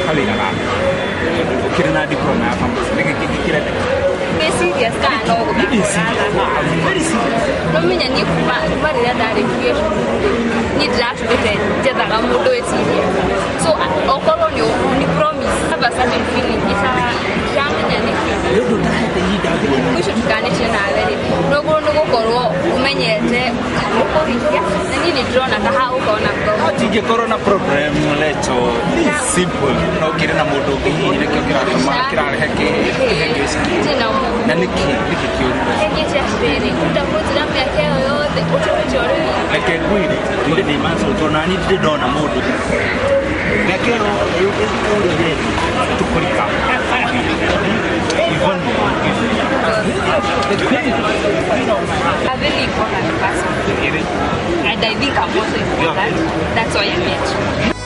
Kawĩra gaku ũkĩrĩ na diploma ya pharmacy, nĩkĩ kĩngĩ kĩrendeka? Nĩ serious kana no Nĩ serious. I'm very serious. Nomenya niĩ kuma rĩrĩa ndarĩkirie cukuru rĩ, niĩ ndĩratũrĩte njethaga mũndũ wĩ serious, so okorwo nĩ promise, have a certain feeling ĩtaramenya nĩkĩ. Nĩ ũndũ ũtahete ihinda nguona. Mũico tukanĩtie nawe rĩ, noguo nĩ gũkorwo ũmenyete mũkũhikia, na niĩ nĩ ndĩrona ta hagũkorwo na problem. Tingĩkorwo na problem lecho, ni simple, no ũkĩrĩ na mũndũ ũngĩ hihi nĩkĩo kĩratũma kĩrarehe kĩhĩngĩca. Ndirĩ na mũndũ. Na nĩkĩ kĩũru? Hengĩte atĩrĩrĩ, ũndamũnjĩra mĩaka ĩyo yothe ũtũmĩte ũrĩmi. Reke ngwĩre, twĩre nĩ maco, tondũ nani ndirĩ ndona mũndũ mĩaka ĩyo ũrĩa tũkũrika. Even A very important person. And I think I'm also important. That's why I met you.